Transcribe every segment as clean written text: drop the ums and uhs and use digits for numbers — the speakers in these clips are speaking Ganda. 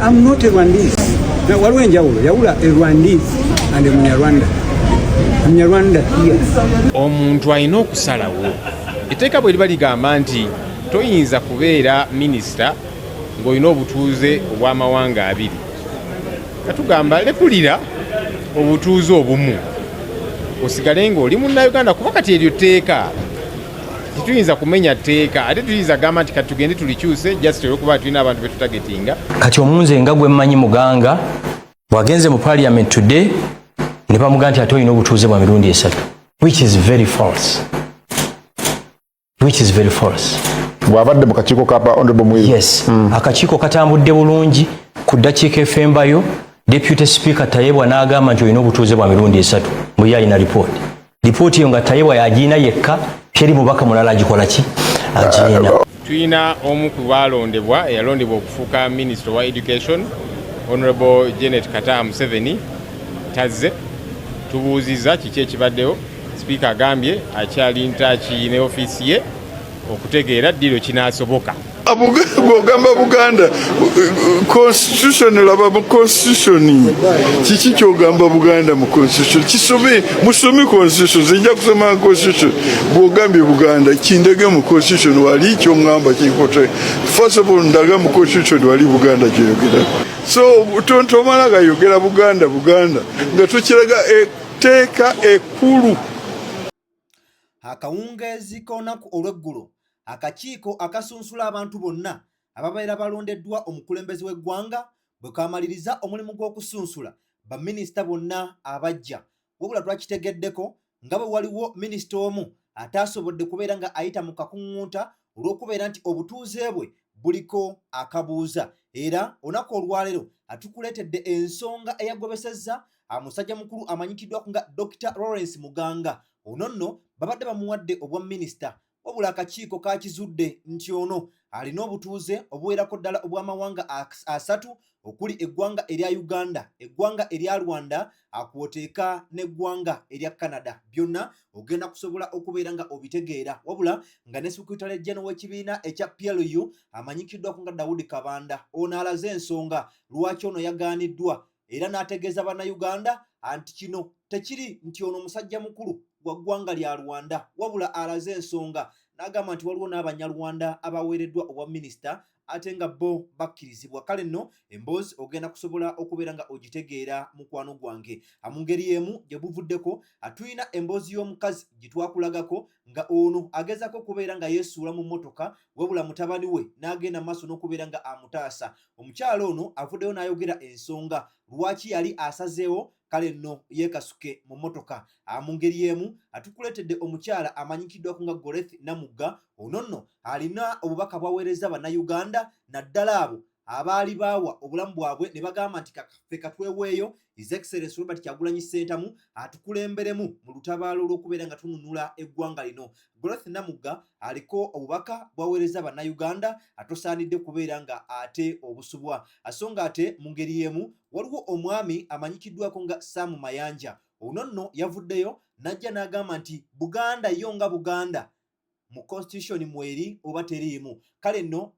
Am not a Rwandese. Waliwo enjawulo, yawula a Rwandese and a Munyarwanda. Munyarwanda here. Omuntu alina okusalawo. Etteeka bwe liba ligamba nti toyinza kubeera minisita ng'olina obutuuze obw'amawanga abiri, katugamba lekulira obutuuze obumu osigale ng'oli Munnayuganda, kuba kati eryo tteeka, tetuyinza kumenya tteeka, ate tuyinza gamba nti kati tugende tulikyuse just olwokuba tulina abantu betutargetinga. Kati omunze nga gwe mmanyi, Muganga bwagenze mu parliament today ne bamugamba nti ate olina obutuuze bwa mirundi esatu, which is very false, which is very false. Bw'abadde mu kakiiko ka Honorable Mwiru. Yes, akakiiko katambudde bulungi. Ku ddakiika efembayo, Deputy Speaker Tayebwa n'agamba nti olina obutuuze bwa mirundi esatu, bwe ye alina ripooti. Ripooti eyo nga Tayebwa yagiina yekka, teri mubaka mulala agikola ki agiina. Tulina omu ku balondebwa, eyalondebwa okufuuka Minisita wa Education, Honorable Janet Kataha Museveni, tazze. Tubuuziza kiki ekibaddewo. Sipiika agambye akyali ntaaki ne ofiisi ye okutegeera ddiiro kinaasoboka. Bw'ogamba Buganda constitution, laba mu constitution kiki kyogamba Buganda mu constitution. Kisome, musome constitution. Nja kusoma constitution. Bw'ogambye Buganda, kindage mu constitution wali kyoŋŋamba kinkote. First of all, ndaga mu constitution wali Buganda kyoyogera. So tomala gayogera Buganda Buganda nga tokiraga etteeka ekkulu. Akawungeezi k'olunaku olw'eggulo, akakiiko akasunsula abantu bonna ababeera balondeddwa omukulembeze w'eggwanga bwe kamaliriza omulimu gw'okusunsula baminisita bonna abajja, wabula twakitegeddeko nga bwe waliwo minisita omu ataasobodde kubeera nga ayita mu kakuŋŋunta olw'okubeera nti obutuuze bwe buliko akabuuza. Era olunaku olwaleero atukuleetedde ensonga eyagobesezza musajja mukulu amanyikiddwako nga Dr Lawrence Muganga. Ono nno babadde bamuwadde obwa minisita, wabula akakiiko kakizudde nti ono alina obutuuze obuwerako ddala obw'amawanga asatu, okuli eggwanga erya Uganda, eggwanga erya Rwanda, akwoteeka n'eggwanga erya Canada. Byonna ogenda kusobola okubeera nga obitegeera. Wabula nga ne Secretary General w'ekibiina ekya PLU amanyikiddwako nga Dawudi Kabanda, ono alaze ensonga lwaki ono yagaaniddwa, era n'ategeeza Bannayuganda nti kino tekiri nti ono musajja mukulu wa ggwanga lya Rwanda, wabula alaze ensonga n'agamba nti waliwo n'Abanyarwanda abaweereddwa obwa minisita ate nga bo bakkirizibwa. Kale nno emboozi ogenda kusobola okubeera nga ogitegeera, mukwano gwange. Mu ngeri y'emu, gye buvuddeko tulina emboozi y'omukazi gye twakulagako nga ono agezaako okubeera nga yeesuula mu mmotoka, wabula mutabani we n'agenda maaso n'okubeera nga amutaasa. Omukyalo ono avuddeyo n'ayogera ensonga lwaki yali asazeewo kale nno yeekasuke mu mmotoka. Mu ngeri y'emu, atukuleetedde omukyala amanyikiddwako nga Goreth Namugga. Ono nno alina obubaka bwaweereza Bannayuganda, naddala abo abaali baawa obulamu bwabwe ne bagamba nti ffe katweweeyo His Excellence Robert Kyagulanyi Ssentamu atukulemberemu mu lutabaalo olw'okubeera nga tununula eggwanga lino. Goreth Namugga aliko obubaka bwaweereza Bannayuganda atosaanidde kubeera nga ate obusubwa. So nga ate mu ngeri y'emu, waliwo omwami amanyikiddwako nga Sam Mayanja. Ono nno yavuddeyo n'ajja n'agamba nti Buganda yo nga Buganda mu constitution mweri oba teriimu. Kale nno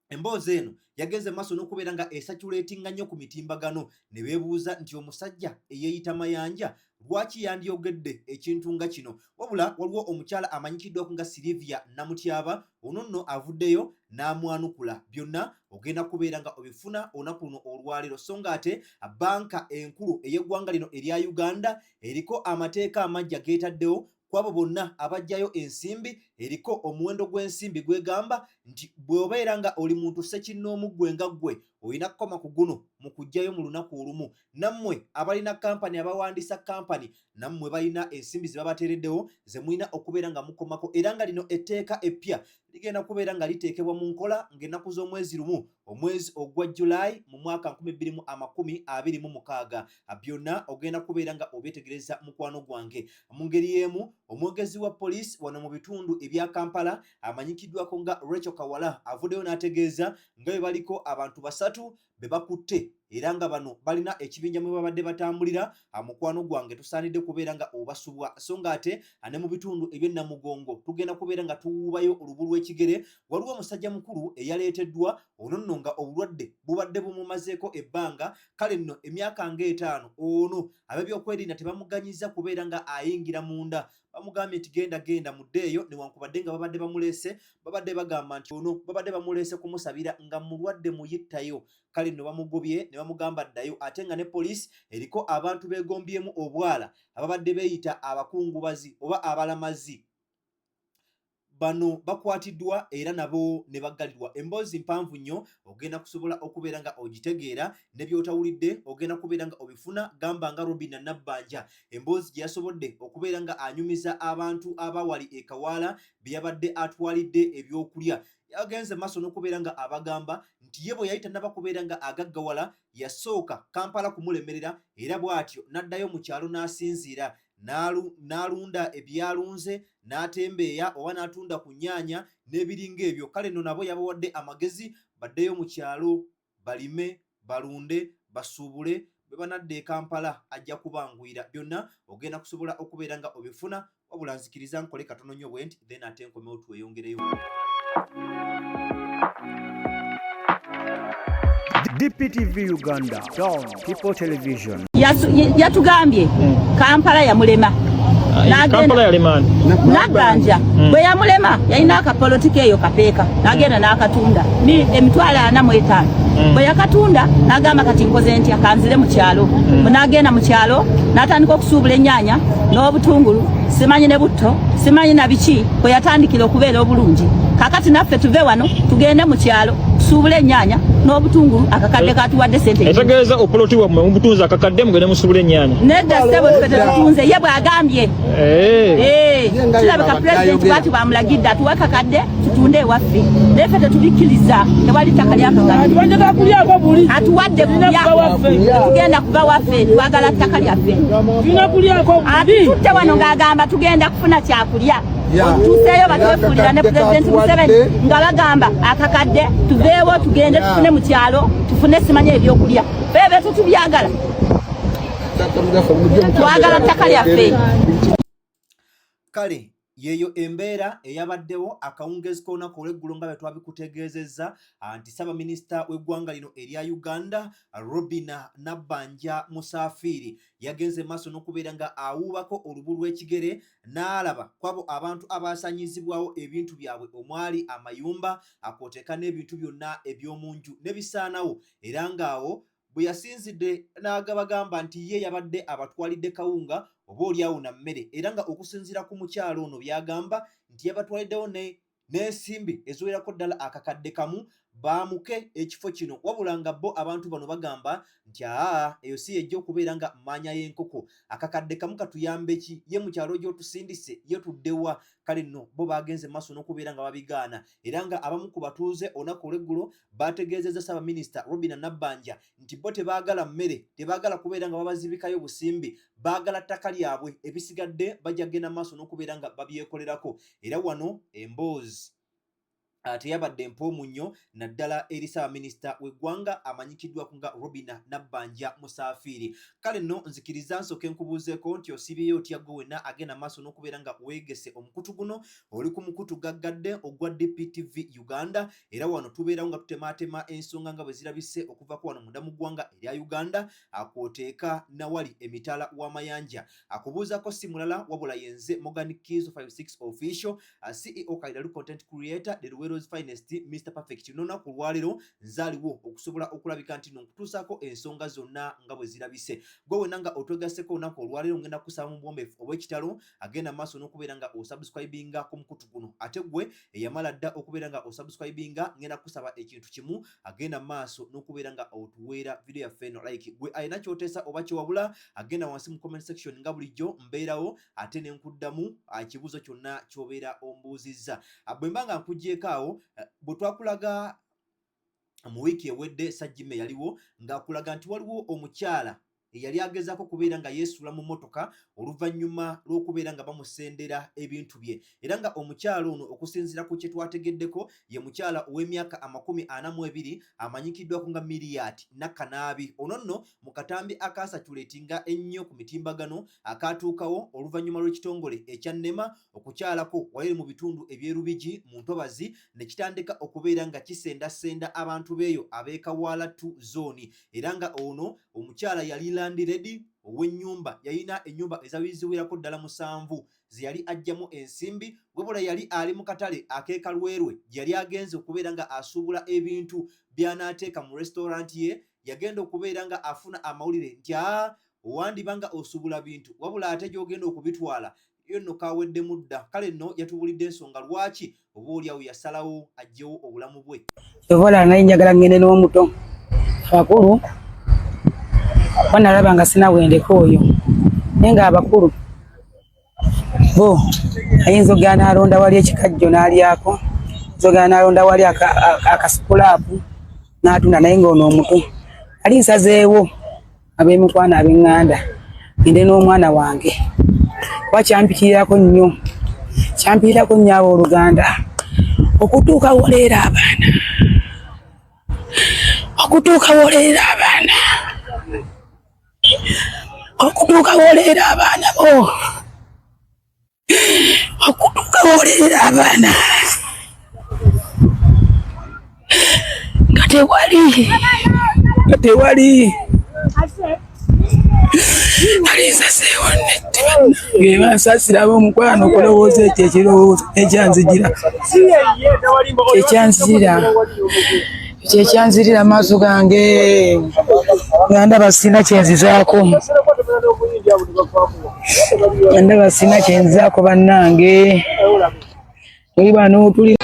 emboozi eno yagenze maaso n'okubeera nga ecirculatinga nnyo ku mitimbagano, ne beebuuza nti omusajja eyeeyita Mayanja lwaki yandyogedde ekintu nga kino. Wabula waliwo omukyala amanyikiddwako nga Silivia Namutyaba. Ono nno avuddeyo n'amwanukula. Byonna ogenda kubeera nga obifuna olunaku luno olwaleero. So nga ate banka enkulu ey'eggwanga lino erya Uganda eriko amateeka amajja geetaddewo ku abo bonna abajjayo ensimbi. Eriko omuwendo gw'ensimbi gwegamba nti bw'obeera nga oli muntu ssekinnoomu, ggwe nga ggwe olina kukoma ku guno mu kuggyayo mu lunaku olumu. Nammwe abalina kampani, abawandiisa kampani, nammwe balina ensimbi ze babateereddewo ze mulina okubeera nga mukomako. Era nga lino etteeka eppya ligenda kubeera nga liteekebwa mu nkola ng'ennaku z'omwezi 1, omwezi ogwa Julayi, mu mwaka 2026. Byonna ogenda kubeera nga obyetegereza, mukwano gwange. Mu ngeri y'emu, omwogezi wa poliisi wano mu bitundu ebya Kampala amanyikiddwako nga Rachel Kawala avuddeyo n'ategeeza nga bwe baliko abantu basatu. be bakutte era nga bano balina ekibinja mwe babadde batambulira. Mukwano gwange, tusaanidde kubeera nga obasubwa. So nga ate ne mu bitundu eby'e Namugongo tugenda kubeera nga tuwuubayo olubu lw'ekigere. Waliwo omusajja mukulu eyaleeteddwa ono nno nga obulwadde bubadde bumumazeeko ebbanga, kale nno emyaka ng'etaano. Ono ab'ebyokwerinda tebamuganyiza kubeera nga ayingira munda, bamugambye nti genda genda muddeeyo, newankubadde nga babadde bamuleese, babadde bagamba nti ono babadde bamuleese kumusabira nga mulwadde muyittayo. Kale nno bamugobye ne bamugamba ddayo. Ate nga ne poliisi eriko abantu beegombyemu obwala ababadde beeyita abakungubazi oba abalamazi, bano bakwatiddwa era nabo ne baggalirwa. Emboozi mpanvu nnyo, ogenda kusobola okubeera nga ogitegeera, ne by'otawulidde ogenda kubeera nga obifuna, gamba nga Robina Nabbanja emboozi gye yasobodde okubeera nga anyumiza abantu abawali e Kawaala bye yabadde atwalidde ebyokulya. Yagenze maaso n'okubeera nga abagamba nti ye bwe yali tannaba kubeera nga agaggawala, yasooka Kampala kumulemerera, era bw'atyo n'addayo mu kyalo n'asinziira n'alunda ebyalunze, n'atembeeya oba n'atunda ku nnyaanya n'ebiringa ebyo. Kale nno nabo yabawadde amagezi baddeyo mu kyalo balime, balunde, basuubule, bwe banadda e Kampala ajja kubanguyira. Byonna ogenda kusobola okubeera nga obifuna, wabula nzikiriza nkole katono nnyo bwe nti, then ate nkomewo tweyongereyo. DPTV Uganda, Dawn People Television. Yatugambye Kampala yamulema. Kampala yalema ani? Nabbanja. Bwe yamulema, yalina akapoloti keeyo Kapeeka, n'agenda n'akatunda 45000. Bwe yakatunda n'agamba, kati nkoze ntya? Kanzire mu kyalo. Bwe n'agenda mu kyalo n'atandika okusuubula ennyaanya n'obutungulu, simanyi ne butto, simanyi na biki, bwe yatandikira okubeera obulungi. Kakati naffe tuve wano tugende mu kyalo tusuubule ennyaanya n'obutungulu, akakadde katuwadde sente nyingi. Etegeeza opoloti wammwe mubutunze akakadde, mugende musuubule ennyaanya. Nedda ssebo, ffe tetutunze, ye bw'agambye. Eh. Eh, kirabika pulezidenti bwati bwamulagidde atuwe akakadde tutunde ewaffe, naye ffe tetubikkiriza. Tewali ttaka lyakakadde atuwadde kulya, tetugenda kuva waffe, twagala ttaka lyaffe. Atututte wano ng'agamba tugenda kufuna kyakulya, otuuseeyo batwefuulira ne pulezidenti Museveni nga bagamba akakadde tuveewo tugende tufune mu kyalo, tufune simanya ebyokulya. Ffe tetubyagala, twagala ttaka lyaffe. Kale yeeyo embeera eyabaddewo akawungeezi k'olunaku olw'eggulo, nga bwe twabikutegeezezza nti ssaabaminisita w'eggwanga lino erya Uganda, Robina Nabbanja Musaafiiri, yagenze maaso n'okubeera nga awuubako olubu lw'ekigere n'alaba kwabo abantu abaasanyizibwawo ebintu byabwe, omwali amayumba akwoteeka n'ebintu byonna eby'omu nju ne bisaanawo, era ng'awo bwe yasinzidde n'agabagamba nti ye yabadde abatwalidde kawunga oba oliawo na mmere, era nga okusinziira ku mukyalo ono by'agamba nti yabatwaliddewo ne n'ensimbi eziwerako ddala 1,000 baamuke ekifo kino. Wabula nga bo abantu bano bagamba nti aa, eyo si yejja okubeera nga mmaanya y'enkoko, 1,000 katuyambe ki? Ye mu kyalo gy'otusindise ye tuddewa? Kale nno bo bagenze maaso n'okubeera nga babigaana, era nga abamu ku batuuze olunaku olw'eggulo bategeezezza ssaabaminisita Robina Nabbanja nti bo tebaagala mmere, tebaagala kubeera nga babazibikayo busimbi, baagala ttaka lyabwe, ebisigadde bajja kugenda maaso n'okubeera nga babyekolerako. Era wano emboozi teyabadde mpoomu nnyo, naddala eri ssaabaminisita w'eggwanga amanyikiddwako nga Robina Nabbanja Musaafiiri. Kale nno nzikiriza nsooke nkubuuzeeko nti osiibyeyo otya, gwe wenna agenda maaso n'okubeera nga weegese omukutu guno? Oli ku mukutu gaggadde ogwa DPTV Uganda, era wano tubeerawo nga tutemaatema ensonga nga bwe zirabise okuvako wano munda mu ggwanga erya Uganda, akwoteeka nawali emitala w'amayanja. Akubuuzako si mulala wabula yenze Morgan Kizo 56 Official, CEO Kaidalu content creator, the Luwero's finest, Mr Perfect. N'olunaku olwaleero nzaaliwo okusobola okulabika nti no nkutuusaako ensonga zonna nga bwe zirabise. Gwe wenna nga otwegasseko olunaku olwaleero, ngenda kusaba mu buwombeefu obw'ekitalo agenda maaso n'okubeera nga osubscribinga ku mukutu guno. Ate gwe eyamala dda okubeera nga osubscribinga, ngenda kusaba ekintu kimu: agenda maaso n'okubeera nga otuweera video yaffe eno like. Gwe alina kyoteesa oba kyewabula, agenda wansi mu comment section, nga bulijjo mbeerawo ate ne nkuddamu ekibuuzo kyonna ky'obeera ombuuzizza. Bwe mba nga nkugyeko awo, bwe twakulaga mu wiiki ewedde, Sajjime yaliwo ng'akulaga nti waliwo omukyala eyali agezaako okubeera nga yeesuula mu mmotoka oluvannyuma lw'okubeera nga bamusendera ebintu bye era nga omukyala ono okusinziira ku kye twategeddeko ye mukyala ow'emyaka 42 amanyikiddwako nga Miliat Nakanaabi. Ono nno mu katambi akaasaculetinga ennyo ku mitimbagano akaatuukawo oluvannyuma lw'ekitongole ekya NEMA okukyalako wayeri mu bitundu eby'e Lubigi mu ntobazi ne kitandika okubeera nga kisendasenda abantu b'eyo ab'e Kawaala 2 zooni era nga ono omukyala yali landiredi ow'ennyumba yalina ennyumba ezabiziwerako ddala musanvu ze yali aggyamu ensimbi wabula yali ali mu katale ak'e Kalwerwe gye yali agenze okubeera nga asuubula ebintu by'anaateeka mu restaurant ye yagenda okubeera nga afuna amawulire nti aa wandiba nga osuubula bintu wabula ate gy'ogenda okubitwala yo nno kaweddemu dda kale nno yatubulidde ensonga lwaki oba oliawo yasalawo aggyewo obulamu bwe. Obola naye njagala ngende n'omuto abakulu banalaba nga sina wendeka oyo naye nga abakulu bo ayinza okugenda n'alonda wali ekikajjo n'alyako ayinza okugenda n'alonda wali akasikulaapu n'atunda naye ng'ono omuto ali nsazeewo ab'emikwano ab'eŋŋanda ngende n'omwana wange kuba kyampikirirako nnyo kyampirirako nnyo abooluganda okutuuka woleera abaana okutuuka woleera abaana okutuuka woleera abaana bo okutuuka woleera abaana nga tewali nga tewali alinsaseewo nette bannange bansasira ab'omukwano okulowooza ekyo ekirowoozo ekyanzijira ekyanzijira ekyo ekyanzirira amaaso gange nga ndaba sirina kyenzizaako nga ndaba sirina kyenzizaako bannange tuli bano tuli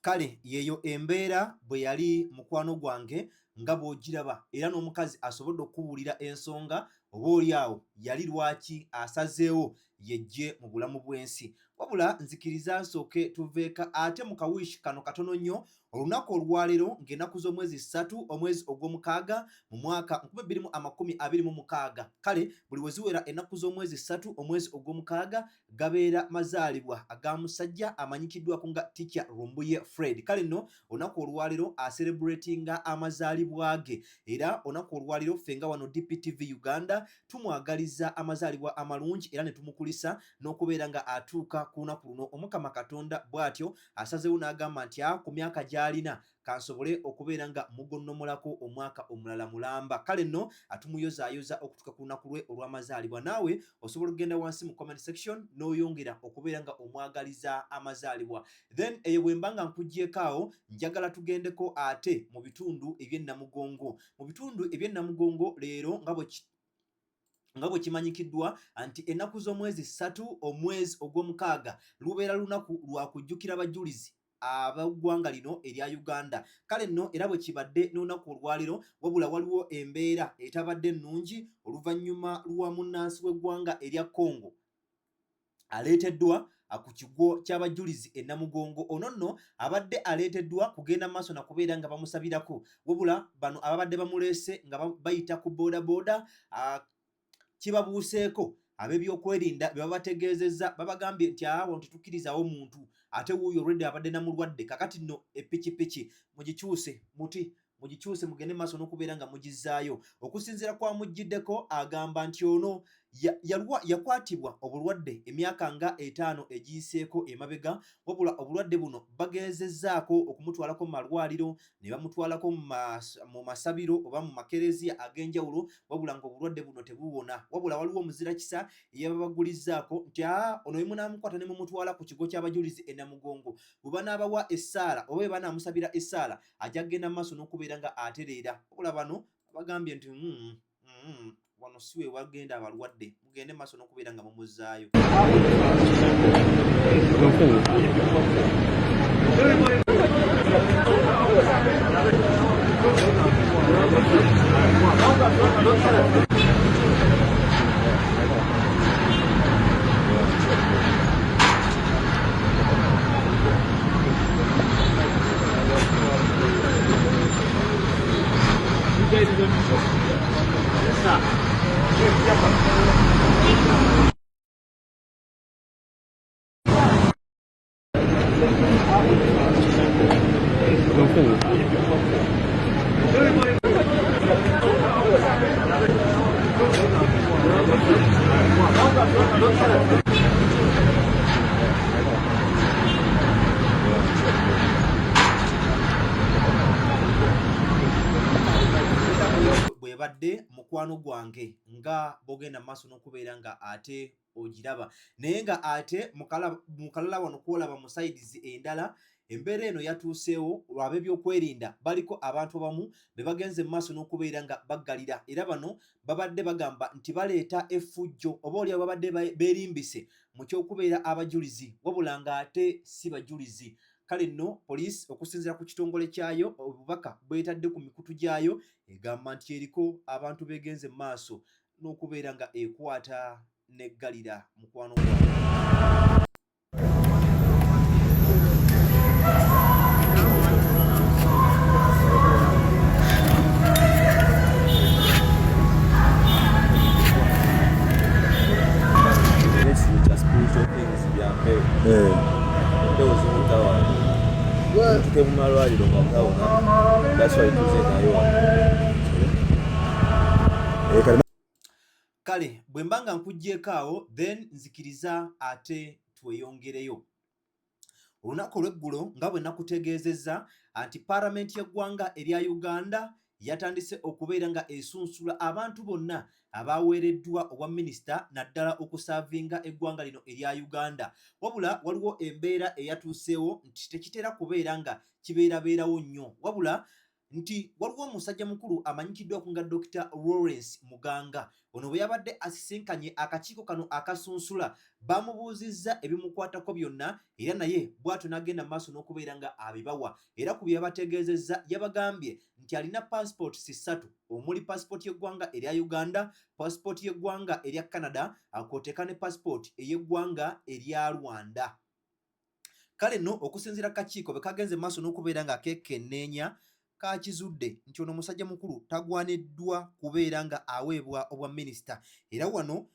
Kale yeeyo embeera bwe yali mukwano gwange nga bw'ogiraba era n'omukazi asobodde okukubuulira ensonga oba oli awo yali lwaki asazeewo yejje mu bulamu bw'ensi. Wabula nzikiriza nsooke tuveeka ate mu kawiishi kano katono nnyo olunaku olwaleero ng'ennaku z'omwezi ssatu omwezi ogw'omukaaga mu mwaka 2026 kale buli we ziwera ennaku z'omwezi ssatu omwezi ogw'omukaaga gabeera mazaalibwa aga musajja amanyikiddwako nga Teacher Lumbuye Fred. Kale nno olunaku olwaleero aserebuletinga amazaalibwa ge era olunaku olwaleero ffe nga wano DPTV Uganda tumwagaliza amazaalibwa amalungi era ne tumukulisa n'okubeera nga atuuka ku lunaku luno. Omukama Katonda bw'atyo asazeewo n'agamba nti a ku myaka gy'alina kansobole okubeera nga mugonnomolako omwaka omulala mulamba. Kale nno atumuyozaayoza okutuuka ku lunaku lwe olw'amazaalibwa. Naawe osobola okugenda wansi mu comment section n'oyongera okubeera nga omwagaliza amazaalibwa. Then eyo bwe mba nga nkuggyeeko awo, njagala tugendeko ate mu bitundu eby'e Namugongo. Mu bitundu eby'e Namugongo leero nga bwe nga bwe kimanyikiddwa nti ennaku z'omwezi ssatu omwezi ogw'omukaaga lubeera lunaku lwa kujjukira bajulizi ab'eggwanga lino erya Uganda. Kale nno era bwe kibadde n'olunaku olwaleero, wabula waliwo embeera etabadde nnungi oluvannyuma lwa munnansi w'eggwanga erya Congo aleeteddwa ku kigwo ky'abajulizi e Namugongo. Ono nno abadde aleeteddwa kugenda maaso na kubeera nga bamusabirako, wabula bano ababadde bamuleese nga bayita ku bodaboda kibabuuseeko ab'ebyokwerinda be babategeezezza babagambye nti awo tetukkirizaawo muntu ate wuuyo olwedde abadde na mulwadde kakati nno epikipiki mugikyuse muti mugikyuse mugende maaso n'okubeera nga mugizzaayo. Okusinziira kwa mujjiddeko agamba nti ono Yakwatibwa obulwadde emyaka nga etaano egiyiseeko emabega, wabula obulwadde buno bagezezzaako okumutwalako mu malwaliro ne bamutwalako mu masabiro oba mu makereziya ag'enjawulo, wabula ng'obulwadde buno tebuwona. Wabula waliwo omuzirakisa eyababagulizzaako nti aa ono bwe munaamukwata ne mumutwala ku kigo ky'abajulizi e Namugongo, bwe banaabawa essaala oba bwe banaamusabira essaala ajja kugenda mu maaso n'okubeera nga atereera. Wabula bano bagambye nti wano si we wagenda abalwadde, mugende maaso n'okubeera nga mumuzzaayo. Bwebadde mukwano gwange nga bogenda maaso n'okubeera nga ate ogiraba, naye nga ate mukalala wano kwolaba mu sides endala embeera eno yatuuseewo lw'ab'ebyokwerinda baliko abantu abamu be bagenze mu maaso n'okubeera nga baggalira, era bano babadde bagamba nti baleeta effujjo oba oli babadde beerimbise mu ky'okubeera abajulizi wabula ng'ate si bajulizi. Kale nno poliisi okusinziira ku kitongole kyayo obubaka bwetadde ku mikutu gyayo egamba nti eriko abantu begenze mu maaso n'okubeera nga ekwata n'eggalira mukwano gwange. Empewo ziwuta wano tuke mu malwaliro nga tawona, that's why tuze nayo wano. Kale bwe mba nga nkuggyeeko awo then nzikiriza ate tweyongereyo. Olunaku olw'eggulo nga bwe nakutegeezezza nti palamenti y'eggwanga erya Uganda yatandise okubeera nga esunsula abantu bonna abaweereddwa obwa minisita naddala okusaavinga eggwanga lino erya Uganda. Wabula waliwo embeera eyatuuseewo nti tekitera kubeera nga kibeerabeerawo nnyo, wabula nti waliwo omusajja mukulu amanyikiddwako nga Dokita Lawrence Muganga. Ono bwe yabadde asisinkanye akakiiko kano akasunsula bamubuuzizza ebimukwatako byonna era naye bw'atyo n'agenda mu maaso n'okubeera nga abibawa, era ku bye yabategeezezza yabagambye nti alina passports ssatu omuli passport y'eggwanga erya Uganda, passport y'eggwanga erya Canada kw'oteeka ne passport ey'eggwanga erya Rwanda. Kale nno okusinziira ku kakiiko bwe kagenze mu maaso n'okubeera nga keekenneenya kaakizudde nti ono musajja mukulu tagwaniddwa kubeera nga aweebwa obwa minisita, era wano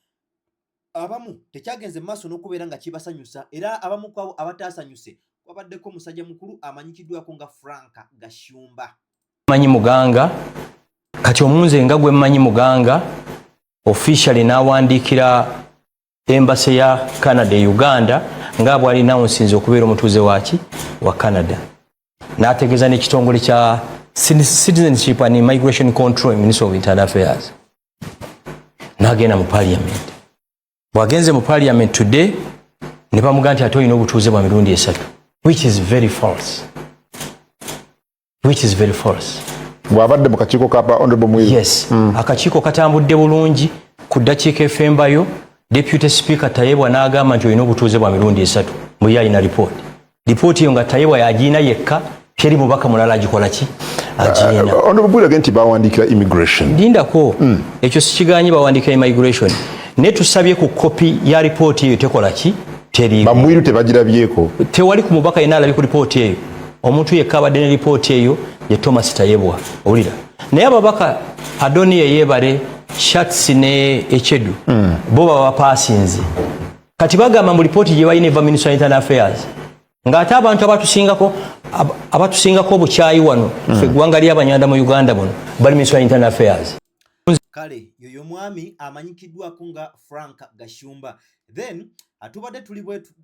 abamu tekyagenze mu maaso n'okubeera nga kibasanyusa, era abamu ku abo abataasanyuse kwabaddeko musajja mukulu amanyikiddwako nga Frank Gashumba. Manyi Muganga kati omunze nga gwe mmanyi Muganga officially n'awandiikira embassy ya Canada e Uganda nga bwali announcing okubeera omutuuze waki wa Canada, n'ategeeza n'ekitongole kya Citizenship and Immigration Control, Ministry of Internal Affairs, n'agenda mu parliament. Bw'agenze mu parliament today ne bamugaa nti ate olina obutuuze bwa mirundi esatu, which is very false, which is very false. Bw'abadde mu kakiiko ka honorable Mwiru. Yes. Akakiiko katambudde bulungi, ku ddakiika efembayo deputy speaker Tayebwa n'agamba nti olina obutuuze bwa mirundi esatu, mbu ye alina ripooti. Ripooti eyo nga Tayebwa yagiina yekka, teri mubaka mulala agikola ki agiina. Honorable Mwiru nti bawandiikira immigration. Lindako. Ekyo sikiganyi, bawandiikira immigration, naye tusabye ku kopi ya ripooti eyo, tekola ki, teriiko. Bamwiru tebagirabyeko. Tewali ku mubaka yenna alabye ku ripooti eyo. Omuntu yekka abadde ne ripooti eyo ye Thomas Tayebwa, owulira? Naye ababaka Adonia Yebare, Shats ne Echedu bo baba bapaasinze. Kati bagamba mu ripooti gye balina eva Ministry of Internal Affairs, ng'ate abantu abatusingako obukyayi wano ffe eggwanga ly'Abanyarwanda mu Uganda buno bali Ministry of Internal Affairs. Kale yoyo mwami amanyikiddwako nga Frank Gashumba. Then atubadde tuli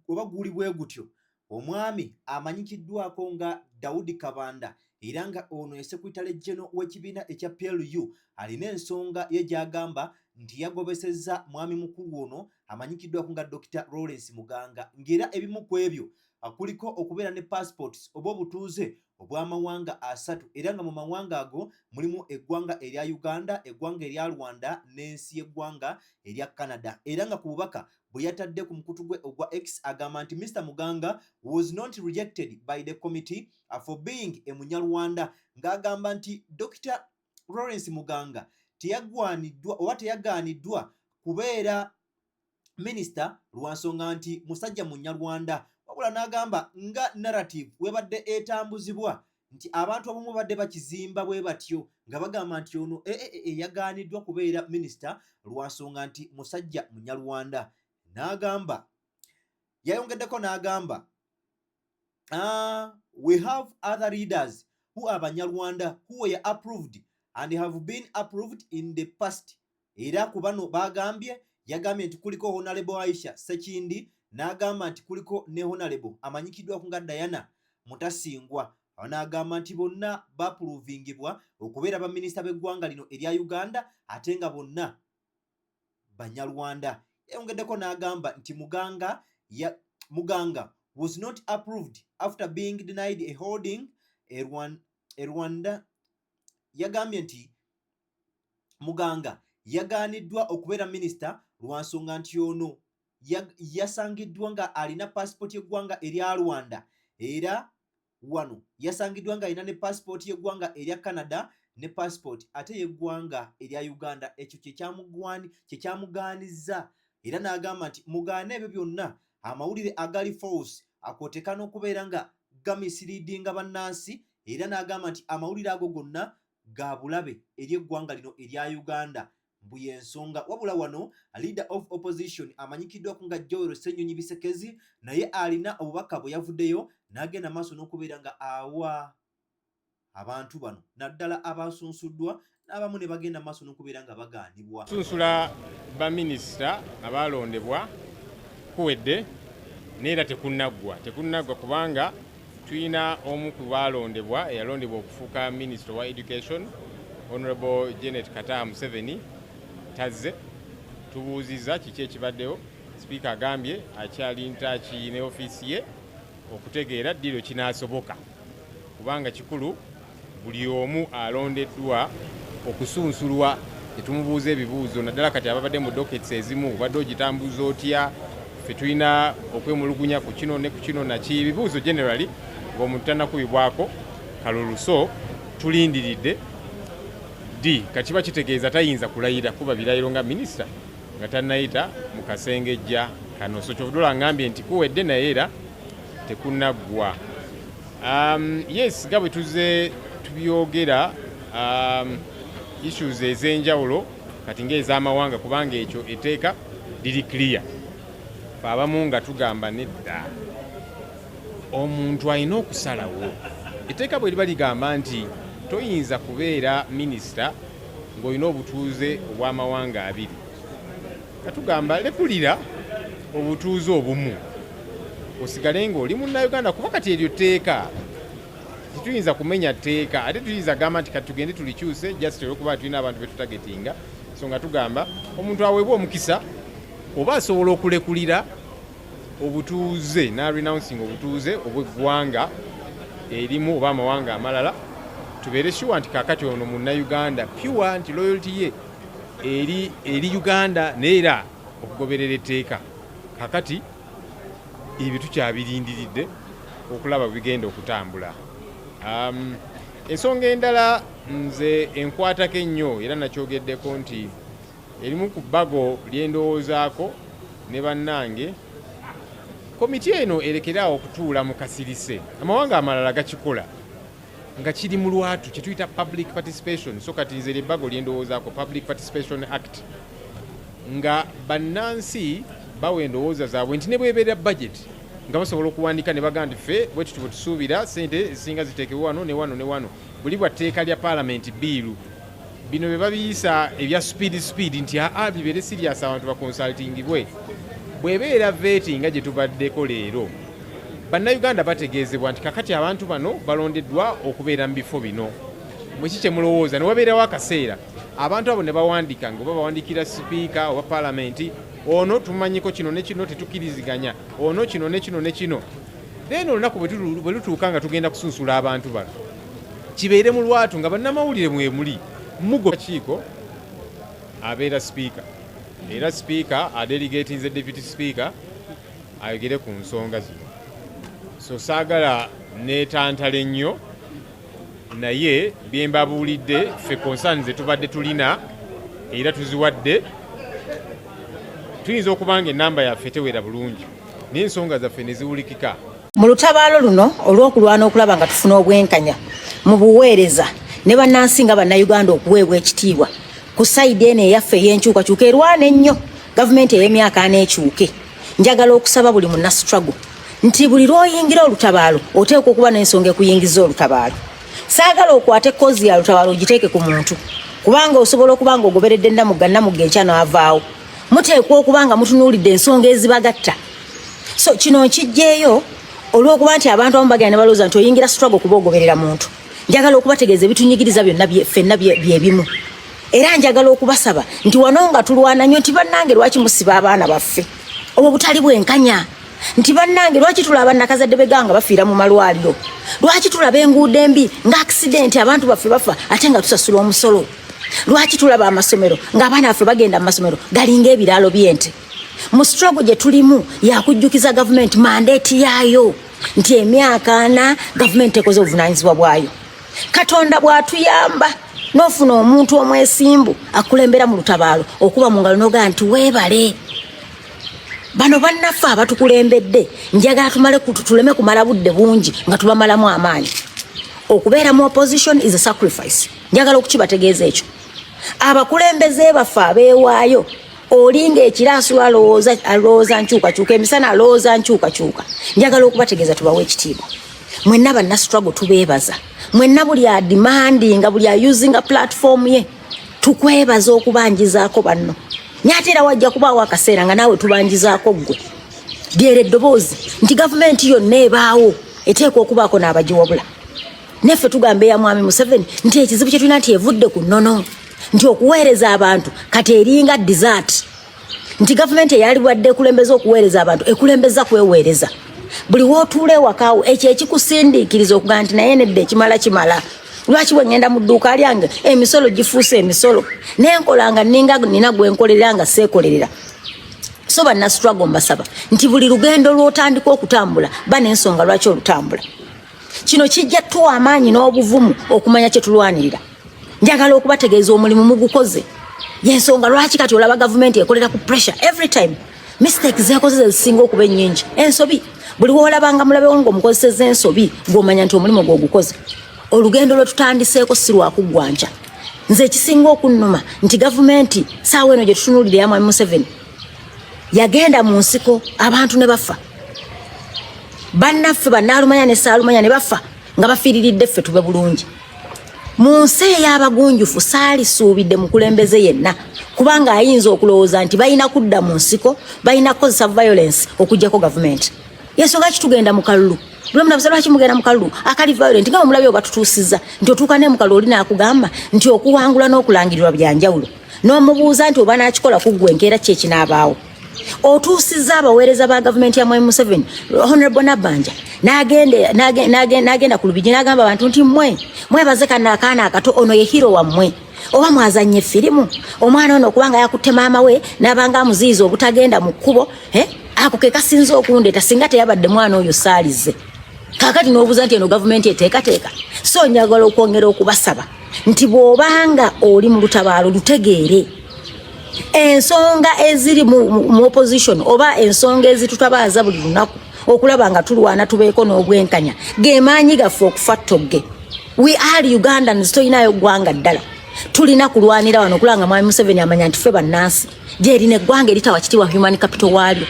oba guli bwe gutyo, omwami amanyikiddwako nga Daudi Kabanda, era nga ono ye secretary general w'ekibiina ekya PLU, alina ensonga ye gy'agamba nti yagobesezza mwami mukulu ono amanyikiddwako nga Dr. Lawrence Muganga, ng'era ebimu ku ebyo kuliko okubeera ne passports oba obutuuze obw'amawanga 3, era nga mu mawanga ago mulimu eggwanga erya Uganda, eggwanga erya Rwanda n'ensi y'eggwanga erya Canada. Era nga ku bubaka bwe yatadde ku mukutu gwe ogwa X agamba nti Mr Muganga was not rejected by the committee for being a Munyarwanda, ng'agamba nti Dr. Lawrence Muganga teyagwaniddwa oba teyagaaniddwa kubeera minisita lwa nsonga nti musajja Munyarwanda, wabula n'agamba nga narrative webadde etambuzibwa nti abantu abamu badde bakizimba bwe batyo nga bagamba nti ono yagaaniddwa kubeera minisita lwa nsonga nti musajja Munyarwanda. N'agamba, yayongeddeko n'agamba, "We have other leaders who are Banyarwanda who were approved and have been approved in the past." Era ku bano bagambye, yagambye nti kuliko Honorable Aisha Sekindi, n'agamba nti kuliko ne Honorable amanyikiddwako nga Diana Mutasingwa. Awo n'agamba nti bonna bapuluvingibwa okubeera baminisita b'eggwanga lino erya Uganda, ate nga bonna Banyarwanda. Yayongeddeko n'agamba nti Muganga was not approved after being denied a holding a Rwanda. Yagambye nti Muganga yagaaniddwa okubeera minisita lwa nsonga nti ono yasangiddwa nga alina pasipooti y'eggwanga erya Rwanda, era wano yasangiddwa nga alina ne pasipooti y'eggwanga erya Canada ne pasipooti ate y'eggwanga erya Uganda. Ekyo kyekyamugaanizza. Era n'agamba nti mugaane ebyo byonna amawulire agali false akwoteka n'okubeera nga gamisleadinga bannansi. Era n'agamba nti amawulire ago gonna ga bulabe eri eggwanga lino erya Uganda, mbu y'ensonga. Wabula wano leader of opposition amanyikiddwako nga Joel Ssenyonyi Bisekezi naye alina obubaka bwe yavuddeyo n'agenda maaso n'okubeera nga awa abantu bano, naddala abasunsuddwa n'abamu ne bagenda maaso n'okubeera nga bagaanibwa. Sunsula baminisita abalondebwa kuwedde, neera tekunnaggwa, tekunnaggwa, kubanga tulina omu ku balondebwa eyalondebwa okufuuka minisita wa education, Honorable Janet Kataha Museveni, tazze. Tubuuziza kiki ekibaddewo. Sipiika agambye akyali ntaaki ne ofiisi ye okutegeera ddiiro kinaasoboka, kubanga kikulu buli omu alondeddwa okusunsulwa tetumubuuza ebibuuzo, naddala kati ababadde mu dockets ezimu, obadde ogitambuza otya, ffe tulina okwemulugunya ku kino ne ku kino naki, ebibuuzo generally ng'omuntu tannakubibwako kalulu. So tulindiridde ddi kati kiba kitegeeza tayinza kulayira kuba birayiro nga minisita nga tannayita mu kasengejja kano. So kyovudula ngambye nti kuwedde, naye era tekunnaggwa. Yes, nga bwe tuzze tubyogera, issues ez'enjawulo kati ng'ez'amawanga, kubanga ekyo etteeka liri clear. Fe abamu nga tugamba nedda, omuntu alina okusalawo. Etteeka bwe liba ligamba nti toyinza kubeera minisita ng'olina obutuuze obw'amawanga abiri, katugamba lekulira obutuuze obumu osigale ng'oli munnayuganda, kuba kati eryo tteeka, tetuyinza kumenya tteeka. Ate tuyinza gamba nti kati tugende tulikyuse just olwokuba tulina abantu betutargetinga. So nga tugamba omuntu aweebwa omukisa oba asobola okulekulira obutuuze n'a renouncing obutuuze obw'eggwanga erimu oba amawanga amalala, tubeere sure nti kakati ono munnayuganda pure, nti loyalty ye eri Uganda, naye era okugoberera etteeka. Kakati ebyo tukyabirindiridde okulaba bigenda okutambula. Ensonga endala nze enkwatako ennyo, era nakyogeddeko nti erimu ku bbago lyendowoozaako ne bannange, komiti eno erekeraawo okutuula mu kasirise. Amawanga amalala gakikola nga kiri mu lwatu, kyetuyita public participation. So kati nze lyebbago lyendowoozaako, Public Participation Act, nga bannansi bawa endowooza zaabwe, nti ne bwebeera budget nga basobola okuwandika ne bagamba nti ffe bwe tuti bwe tusuubira sente ezisinga ziteekebwe wano ne wano ne wano. Buli bwa tteeka lya paalamenti, bill. Bino bye babiyisa ebya speed speed nti aa bibeere serious, abantu baconsultingibwe. Bw'ebeera vetting nga gye tubaddeko leero, Bannayuganda bategeezebwa nti kakati abantu bano balondeddwa okubeera mu bifo bino, mweki kye mulowooza? Ne wabeerawo akaseera abantu abo ne bawandiika, nga oba bawandiikira sipiika oba paalamenti, ono tumanyiko kino ne kino, tetukkiriziganya, ono kino ne kino ne kino. Then olunaku bwe lutuuka nga tugenda kusunsula abantu bano, kibeere mu lwatu nga bannamawulire mwemuli mugo kakiiko abeera sipiika, era sipiika adelegatinze deputy speaker ayogere ku nsonga zino. So saagala neetantale nnyo, naye bye mbabuulidde, ffe concern ze tubadde tulina era tuziwadde. Tuyinza okuba nga enamba yaffe tewera bulungi, naye ensonga zaffe ne ziwulikika. Mu lutabaalo luno olw'okulwana okulaba nga tufuna obwenkanya mu buweereza ne bannansi nga Bannayuganda okuweebwa ekitiibwa, ku side eno eyaffe ey'enkyukakyuka erwana ennyo gavumenti ey'emyaka 40 ekyuke, njagala okusaba buli munna struggle nti buli lw'oyingira olutabaalo oteekwa okuba n'ensonga ekuyingiza olutabaalo. Saagala okwate cause ya lutabaalo ogiteeke ku muntu, kubanga osobola okuba nga ogoberedde Namugga, Namugga enkya n'avaawo. Muteekwa okuba nga mutunuulidde ensonga ezibagatta. So kino nkijjeeyo olw'okuba nti abantu abamu bagenda ne balowooza nti oyingira struggle kuba ogoberera muntu. Njagala okubategeeza ebitunyigiriza byonna ffenna bye bimu, era njagala okubasaba nti wano nga tulwana nnyo nti bannange, lwaki musiba abaana baffe? Obwo butali bwenkanya. Nti bannange, lwaki tulaba nakazadde beganga bafiira mu malwaliro? Lwaki tulaba enguudo embi nga accident, abantu baffe bafa ate nga tusasula omusolo? Lwaki tulaba amasomero ng'abaana baffe bagenda mu masomero galinga ebiraalo by'ente? Mu struggle gye tulimu yakujjukiza gavumenti mandate yaayo nti emyaka 40 gavumenti ekoze obuvunanyizibwa bwayo. Katonda bw'atuyamba n'ofuna omuntu omwesimbu akulembera mu lutabaalo, okuba mu ngalo n'ogaa nti weebale bano bannaffe abatukulembedde. Njagala tumale tuleme kumala budde bungi nga tubamalamu amaanyi. Okubeera mu opposition is a sacrifice. Njagala okukibategeeza ekyo. Abakulembeze baffe abeewaayo, olinga ekiraasu alowooza alowooza nkyukakyuka, emisana alowooza nkyukakyuka. Njagala okubategeeza tubawe ekitiibwa mwenna banna struggle. Tubeebaza mwenna, buli ademandinga, buli ayusinga platform ye, tukwebaza okubanjizaako banno. Naye ate era wajja kubaawo akaseera nga naawe tubanjizaako ggwe. Lyera eddoboozi nti gavumenti yonna ebaawo eteekwa okubaako n'abagiwabula. Naffe tugamba eya Mwami Museveni nti ekizibu kye tulina nti evudde ku nnono nti okuweereza abantu kati eringa dessert, nti gavumenti eyalibwadde ekulembeza okuweereza abantu ekulembeza kweweereza. Buli wootuula ewakaawo, ekyo ekikusindiikiriza okugamba nti naye nedda, ekimala kimala. Lwaki bwe ŋŋenda mu dduuka lyange emisolo gifuuse emisolo, nenkola nga ninga nina gwe nkolerera nga seekolerera? So banna struggle, mbasaba nti buli lugendo lw'otandika okutambula ba n'ensonga lwaki olutambula. Kino kijja tuwa amaanyi n'obuvumu okumanya kye tulwanirira. Njagala okubategeeza omulimu mugukoze, yensonga lwaki kati olaba gavumenti ekolera ku pressure every time. Mistake zekoze zezisinga okuba ennyingi, ensobi. Buli woolabanga mulabewo ng'omukozeseza ensobi, gw'omanya nti omulimu gwogukoze. Olugendo lwe tutandiseeko si lwakuggwanja. Nze ekisinga okunnuma nti gavumenti saawa eno gye tutunuulira ya Mwami Museveni yagenda mu nsiko, abantu ne bafa, bannaffe bannaalumanya ne saalumanya ne bafa nga bafiiriridde ffe tube bulungi mu nsi ey'abagunjufu. Saalisuubidde mukulembeze yenna, kubanga ayinza okulowooza nti balina kudda mu nsiko, balina kukozesa violence okugjako gavumenti. Yensonga ki tugenda mu kalulu? Lwemulabuza lwaki mugenda mu kalulu akali violent nga omulabi oba tutuusiza nti otuuka ne mu kalulu oli naakugamba nti okuwangula n'okulangirirwa byanjawulo, n'omubuuza nti oba naakikola kuggwa enkeera ki ekinaabaawo? Otuusizza abaweereza ba gavumenti ya Mwami Museveni, Honorable Nabbanja n'agenda ku Lubigi n'agamba abantu nti mmwe mwebaze kano akaana akato, ono ye hero wammwe. Oba mwazannye firimu, omwana ono okubanga yakutte maama we n'abanga amuziyiza obutagenda mu kkubo, eh? Ako ke kasinze okundeeta. Singa teyabadde mwana oyo saalize. Kaakati n'obuuza nti eno gavumenti eteekateeka. So njagala okwongera okubasaba nti bw'obanga oli mu lutabaalo, lutegeere ensonga eziri mu opposition oba ensonga ezitutabaaza buli lunaku okulaba nga tulwana tubeeko n'obwenkanya. Ge maanyi gaffe okufa ttogge. We are Ugandans, tolinayo ggwanga ddala. Tulina kulwanira wano okulaba nga Mwami Museveni amanya nti ffe bannansi gyerina eggwanga eritawa kitiibwa human capital waalyo,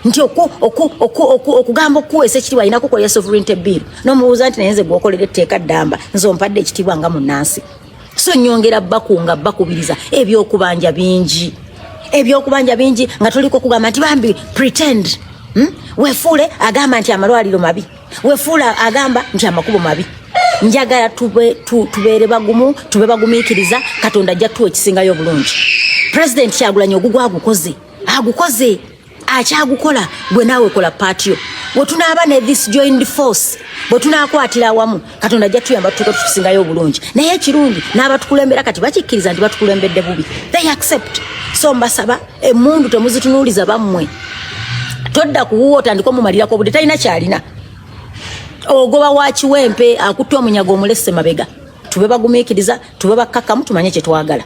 nti okugamba okukuweesa ekitiibwa alina kukolera sovereignty bill, n'omubuuza nti naye nze gwokolera etteeka ddamba, nze ompadde ekitiibwa nga munnansi? So nyongera bakunga bakubiriza, ebyokubanja bingi, ebyokubanja bingi nga tuliko kugamba nti bambi pretend, Wefuule agamba nti amalwaliro mabi, wefuule agamba nti amakubo mabi. Njagala tubeere bagumu, tube bagumiikiriza. Katonda ajja tuwa ekisingayo obulungi. President Kyagulanyi ogugwo agukoze, agukoze, akyagukola. Gwe naawe kola part yo. Bwe tunaaba ne this joined force, bwe tunaakwatira awamu, Katonda ajja tuyamba tutuuke tukisingayo obulungi. Naye ekirungi, n'abatukulembera kati bakikkiriza nti batukulembedde bubi, they accept. So mbasaba, emundu temuzitunuuliza bammwe. Todda kuwuwa otandika omumalirako obudde, talina kyalina. Ogoba wa kiwempe akutta omunyago omulesse mabega. Tube bagumiikiriza, tube bakkakkamu, tumanye kye twagala.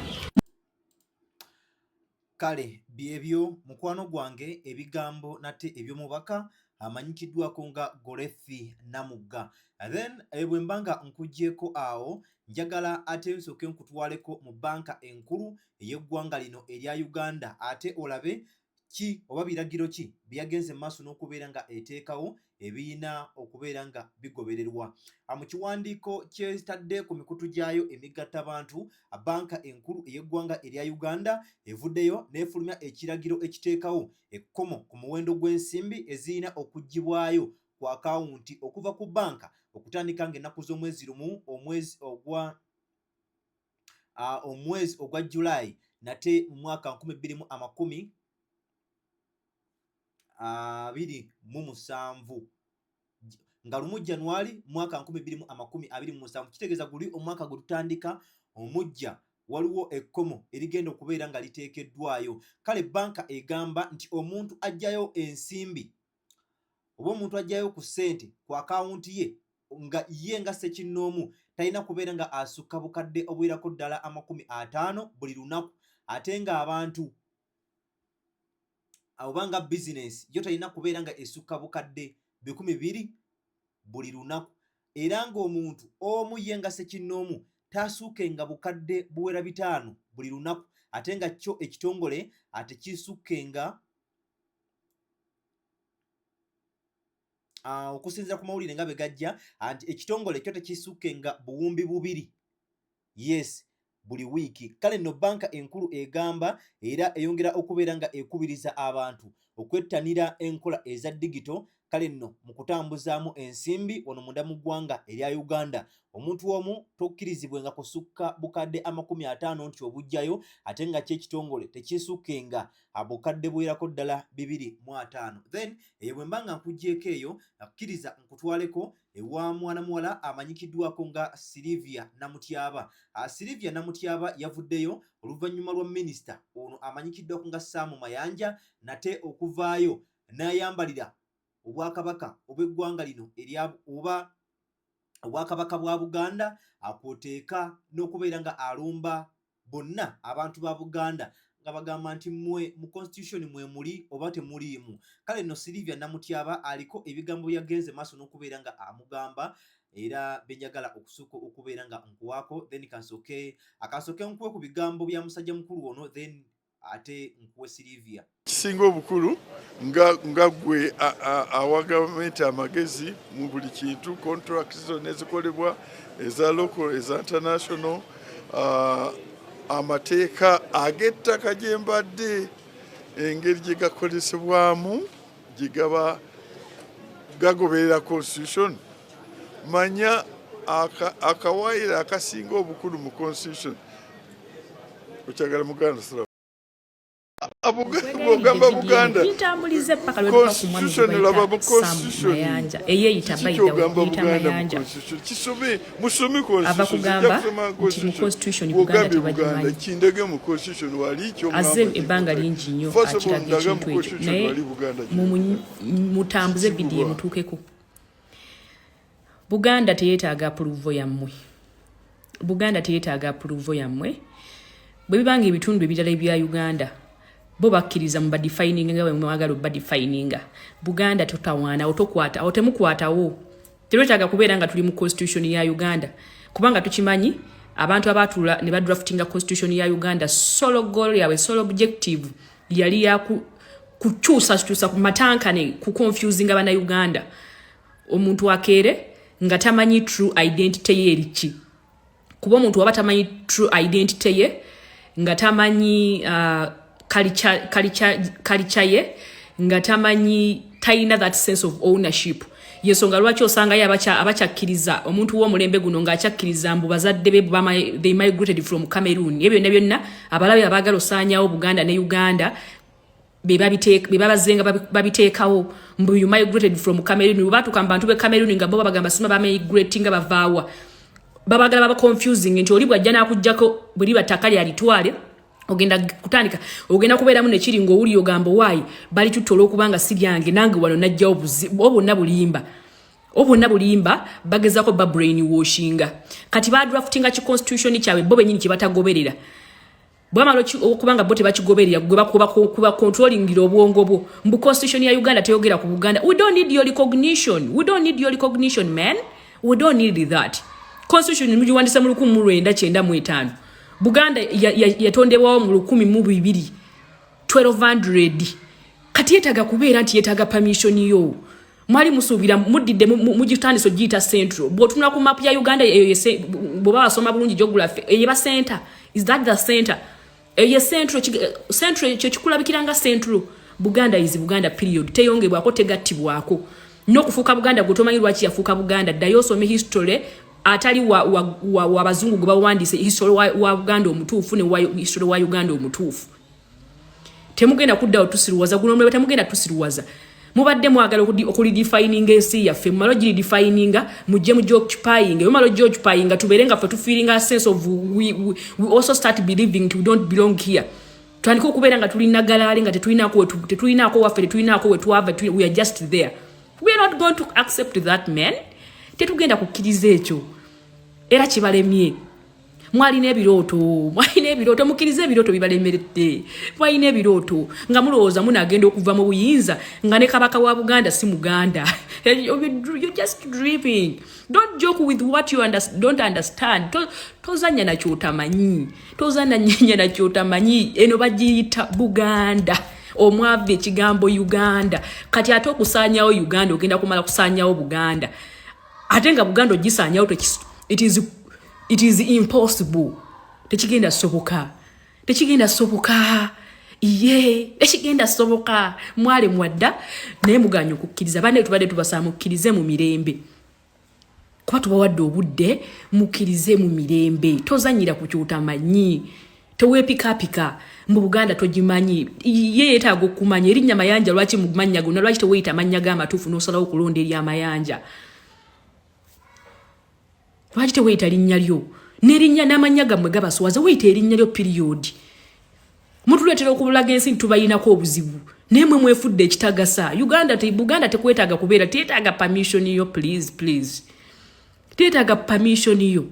Kale byebyo, mukwano gwange, ebigambo nate eby'omubaka amanyikiddwako nga Gorethi Namugga. Then bwe mba nga nkugyeko awo, njagala ate nsooke nkutwaleko mu bbanka enkulu ey'eggwanga lino erya Uganda, ate olabe ki oba biragiro ki bye yagenze mu maaso n'okubeera nga eteekawo ebiyina okubeera nga bigobererwa. Mu kiwandiiko kyetadde ku mikutu gyayo emigattabantu, banka enkulu ey'eggwanga erya Uganda evuddeyo n'efulumya ekiragiro ekiteekawo ekkomo ku muwendo gw'ensimbi ezirina okuggyibwayo ku akawunti okuva ku banka okutandika ng'ennaku z'omwezi 1 omwezi ogwa Julayi nate mu mwaka 2027, nga 1 January mwaka 2027. Kitegeeza guli omwaka gwe tutandika omujja, waliwo ekkomo erigenda okubeera nga liteekeddwayo. Kale banka egamba nti omuntu ajjayo ensimbi oba omuntu ajjayo ku ssente ku akawunti ye nga ye nga ssekinnoomu talina kubeera nga asukka bukadde obuwerako ddala 50 buli lunaku, ate ng'abantu oba nga bizinesi yo talina kubeera nga esukka bukadde 200 buli lunaku, era ng'omuntu omu ye nga ssekinnoomu taasukkenga bukadde buwera 500 buli lunaku, ate nga kyo ekitongole ate kisukkenga okusinziira ku mawulire nga bwe gajja nti ekitongole kyo tekisukkenga 2000, yes, buli wiiki. Kale nno banka enkulu egamba era eyongera okubeera nga ekubiriza abantu okwettanira enkola eza digito. Kale nno mu kutambuzaamu ensimbi wano munda mu ggwanga erya Uganda, omuntu omu tokkirizibwenga kusukka bukadde 50 nti obujjayo, ate nga kyekitongole tekisukkenga bukadde buwerako ddala 250. Then eyo bwe mba nga nkugyeko eyo, akkiriza nkutwaleko ewa mwana muwala amanyikiddwako nga Silivia Namutyaba. Silivia Namutyaba yavuddeyo oluvannyuma lwa minisita ono amanyikiddwako nga Saamu Mayanja nate okuvaayo n'ayambalira obwakabaka obw'eggwanga lino erya oba obwakabaka bwa Buganda, akwoteeka n'okubeera nga alumba bonna abantu ba Buganda nga bagamba nti mmwe mu constitution mwe muli oba temuliimu. Kale nno Silivia Namutyaba aliko ebigambo byagenze maaso n'okubeera nga amugamba, era byenjagala okusooka okubeera nga nkuwaako. Then kansooke akansooke nkuwe ku bigambo bya musajja mukulu ono, then ate nkuwe Silivia. Kisinga obukulu nga gwe awa gavumenti amagezi mu buli kintu, contracts zonna ezikolebwa eza local, eza international, amateeka ag'ettaka gye mbadde, engeri gye gakozesebwamu, gye gaba gagoberera constitution. Manya akawaayiro akasinga obukulu mu constitution okyagala muganda sira bwogamba Buganda Ntambulize paka lwe tuva ku mwami constitution laba mu gwe bayita Sam constitution. Mayanja, eyeeyita Kiki by the way, kyogamba yeyita Buganda mu Mayanja. constitution? Kisome, musome Ava constitution. kugamba Sijja kusoma nti mu constitution Buganda Bw'ogambye tebagimanyi. Buganda, kindage mu constitution wali ky'ogamba. Azze ebbanga lingi nnyo First of all, akiraga ndaga mu ekintu ekyo, constitution naye wali Buganda. Mutambuze vidiyo emutuukeko. Buganda teyeetaaga approval yammwe. Buganda teyeetaaga approval yammwe. Bwe bibanga ebitundu ebirala ebya Uganda bo bakkiriza mu badefininga nga bwe mwagala obadefininga, Buganda totawaana, otokwata awo, temukwatawo. Tetwetaaga kubeera nga tuli mu constitution ya Uganda, kubanga tukimanyi abantu abaatuula ne badraftinga constitution ya Uganda, sole goal yaabwe, sole objective yali ya kukyusakyusa ku matankane, kuconfusinga bannayuganda, omuntu akeere nga tamanyi true identity ye eriki. Kuba omuntu waba tamanyi true identity ye, nga tamanyi culture ye, nga tamanyi, talina that sense of ownership, yensonga lwaki osangayo abakyakkiriza omuntu w'omulembe guno ng'akyakkiriza mbu bazadde be they migrated from Cameroon. Ebyo byonna byonna abalabe abaagala osaanyawo Buganda ne Uganda be babazenga babiteekawo, mbu you migrated from Cameroon. Bwe batuuka mu bantu b'e Cameroon nga bo babagamba sima bamigrating nga bavaawa, babagala baba confusing nti oli bwajja n'akuggyako bwe liba ttaka lyalitwale, ogenda kutandika ogenda kubeeramu nekiri ng'owuli ogamba waayi balitutta olw'okubanga si lyange, nange wano najjawo bwonna bulimba, obwonna bulimba, bagezako ba brain washinga. Kati badraftinga ki constitution kyabwe bo bennyini kye batagoberera. Bwamala okuba nga bo tebakigoberera, gwe bakuba controllingira obwongo bwo mbu constitution ya Uganda teyogera ku Buganda. We don't need your recognition, we don't need your recognition, man, we don't need that. Constitution mugiwandisa mu 1995, Buganda yatondebwawo mu 1200, 1200. Kati yeetaaga kubeera nti yeetaaga permission yo? Mwali musuubira muddidde mugitandisa ogiyita central. Bw'otunula ku map ya Uganda eyo, bw'oba wasoma bulungi geography, eyo eba center. Is that the center? Eyo ye central, central kyo kikulabikira nga central. Buganda is Buganda, period. Teyongebwako, tegattibwako n'okufuuka Buganda. Gwe tomanyi lwaki yafuuka Buganda, ddayo osome history atali wa bazungu gwe bawandiise, history wa Buganda omutuufu ne wa history wa Uganda omutuufu. Temugenda kuddawo tusiruwaza guno omulebe, temugenda tusiruwaza. Mubadde mwagala okuredefininga ensi yaffe, mumale ogiredefininga, mujje mujje occupying, mumale ojje occupyinga, tubeere nga ffe tufeelinga sense of we also start believing nti we don't belong here. Tutandike okubeera nga tuli nagalaale, nga tetulinaako waffe, tetulinaako wetwava, we are just there. We are not going to accept that, man. Tetugenda kukkiriza ekyo era kibalemye. Mwalina ebirooto, mwalina ebirooto, mukkirize ebirooto bibalemeredde. Mwalina ebirooto nga mulowooza munagenda okuva mu buyinza nga ne kabaka wa Buganda si Muganda. You're just dreaming. Don't joke with what you don't understand. Tozanya nakyotamanyi, tozanya nakyotamanyi. Eno bagiyita Buganda, omwava ekigambo Uganda. Kati ate okusaanyawo Uganda, ogenda kumala kusaanyawo Buganda, ate nga Buganda ogisaanyawo it is impossible. Tekigenda soboka, tekigenda soboka, ye tekigenda soboka. Mwale mwadda naye muganya okukkiriza. Banne tubadde tubasaba mukkirize mu mirembe, kuba tubawadde obudde, mukkirize mu mirembe. Tozanyira ku kyotamanyi, teweepikaapika mu Buganda togimanyi. Ye yeetaaga okumanya erinnya Mayanja. Lwaki mu mannya gonna lwaki teweeyita mannya g'amatuufu n'osalawo okulonda ery'Amayanja? Lwaki teweeyita linnya lyo? N'erinnya n'amannya gammwe gabaswaza. Weeyita erinnya lyo, period. Mutuleetera okubulaga ensi nti tubayinako obuzibu, naye mwe mwefudde ekitagasa. Uganda Buganda tekwetaaga kubeera, teetaaga permission yo. Please, please, teetaaga permission yo.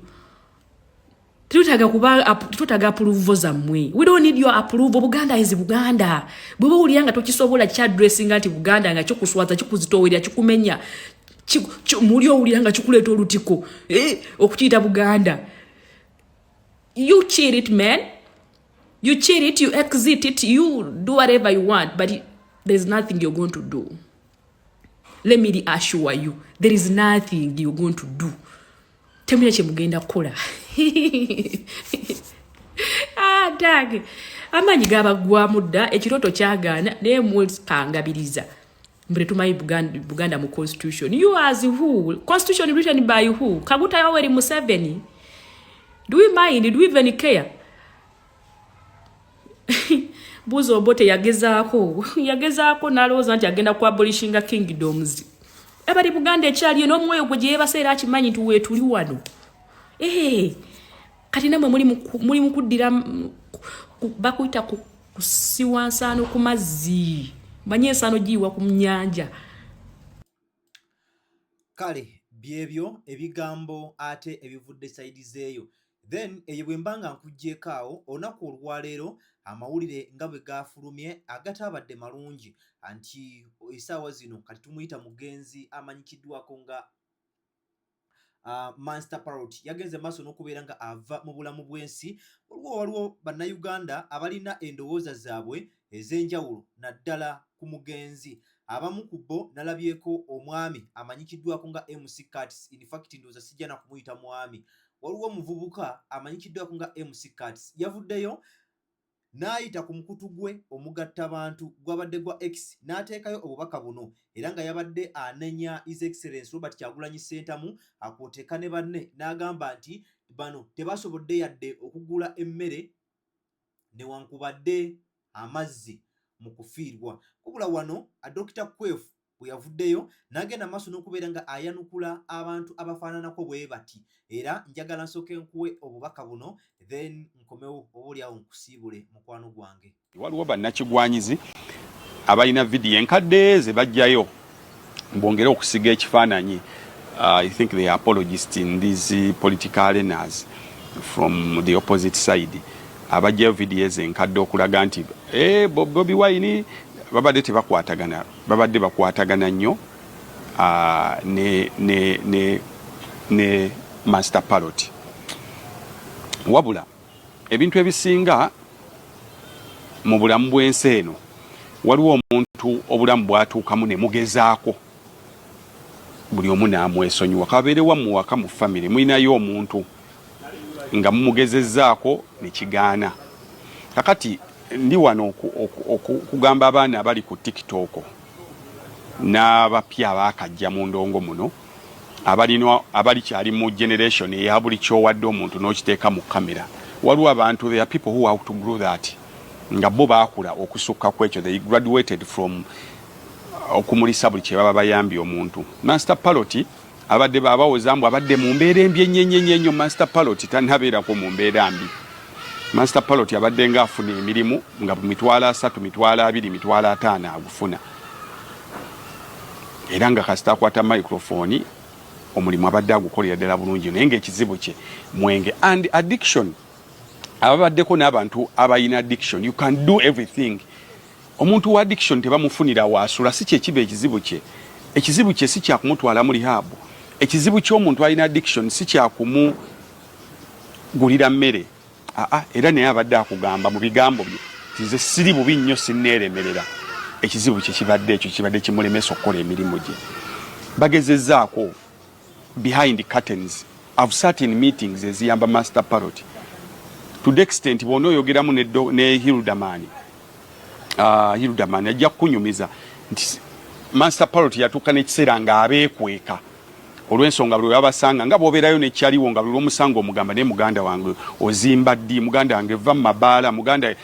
Tetwetaaga kuba, tetwetaaga approval zammwe. We don't need your approval. Buganda is Buganda. Bweba owulira nga tokisobola kyaddressinga nti Buganda nga kikuswaza, kikuzitoowerera, kikumenya, muli owulira nga kikuleeta olutiko okukiyita Buganda, you cheat it, man. You cheat it, you exit it, you do whatever you want, but there's nothing you're going to do. Let me reassure you, there is nothing you're going to do. Temulina kyemugenda kukola. Ah, dag amaanyi gabaggwamu dda, ekirooto kyagaana, naye mwekangabiriza mbu tetumanyi Buganda mu constitution. You as who? Constitution written by who? Kaguta Yoweri Museveni? Do we mind? Do we even care? Buuza Obote, yagezaako, yagezaako n'alowooza nti agenda ku abolishinga kingdoms. Ebali Buganda ekyaliyo n'omwoyo gwe gye yeebasa, era akimanyi nti weetuli wano. Ee, kati namwe muli mu kuddira bakuyita kusiwa nsaano ku mazzi. Manyi ensaano giyiwa ku nnyanja. Kale byebyo ebigambo ate ebivudde side zeeyo. Then eyo bwe mba nga nkuggyeeko awo, olunaku olwaleero amawulire nga bwe gaafulumye agataabadde malungi nti essaawa zino kati tumuyita mugenzi amanyikiddwako nga Monster Parrot yagenze maaso n'okubeera nga ava mu bulamu bw'ensi. Waliwo Bannayuganda abalina endowooza zaabwe ez'enjawulo naddala ku mugenzi. Abamu ku bo nalabyeko omwami amanyikiddwako nga MC Kats. In fact, ndowooza sijja na kumuyita mwami. Waliwo omuvubuka amanyikiddwako nga MC Kats yavuddeyo n'ayita ku mukutu gwe omugattabantu gwabadde gwa X n'ateekayo obubaka buno era nga yabadde anenya His Excellence Robert Kyagulanyi Ssentamu akwoteka ne banne n'agamba nti bano tebasobodde yadde okugula emmere newankubadde amazzi mu kufiirwa. Kubula wano Dokita Kwefu bwe yavuddeyo n'agenda maaso n'okubeera nga ayanukula abantu abafaananako bwe bati era njagala nsooke nkuwe obubaka buno then nkomewo oba oliawo nkusiibule mukwano gwange. Waliwo bannakigwanyizi abalina vidiyo enkadde ze bajjayo bongere okusiga ekifaananyi. I think they are apologists in these political arenas from the opposite side, abajjayo vidiyo ezo enkadde okulaga nti Bobi Wine babadde tebakwatagana, babadde bakwatagana nnyo ne Master Parrot. Wabula ebintu ebisinga mu bulamu bw'ensi eno, waliwo omuntu obulamu bw'atuukamu ne mugezaako buli omu n'amwesonyiwa. Kabeere wammwe waka mu famire, mulinayo omuntu nga mumugezezzaako ne kigaana. Kakati ndi wano okugamba abaana abali ku TikTok n'abapya abaakajja mu ndongo muno, abalina abalikyali mu generation eya buli kyowadde omuntu n'okiteeka mu kamera. Waliwo abantu, there are people who how to grow that, nga bo baakula okusukka ku ekyo. They graduated from okumulisa buli kye baba bayambye omuntu. Master Parrot abadde babawoza mbu abadde mu mbeera embi ennyo ennyo ennyo. Master Parrot tannabeerako mu mbeera mbi. Master Parrot abadde ng'afuna emirimu nga 300,000, 20,000, 50,000 agufuna, era nga kasita akwata microphone omulimu abadde agukolera ddala bulungi. Naye ng'ekizibu kye mwenge and addiction. Ababaddeko n'abantu abalina addiction, you can do everything. Omuntu wa addiction tebamufunira waasula, si kyekiba ekizibu kye. Ekizibu kye si kyakumutwala mu rehab. Ekizibu ky'omuntu alina addiction si kyakumugulira mmere. Aa, era naye abadde akugamba mu bigambo bye nti nze siri bubi nnyo, sinneeremerera. Ekizibu kye kibadde ekyo, kibadde kimulemesa okukola emirimu gye. Bagezezzaako behind curtains. I've sat in meetings eziyamba Master Parrot to the extent bw'ona oyogeramu ne Hildaman, Hildaman ajja kukunyumiza nti Master Parrot yatuuka n'ekiseera ng'abeekweka olw'ensonga buli webabasanga nga bw'obeerayo nekyaliwo, nga buli lwomusanga omugamba, "Naye muganda wange, ozimba ddi? Muganda wange, va mu mabaala, muganda."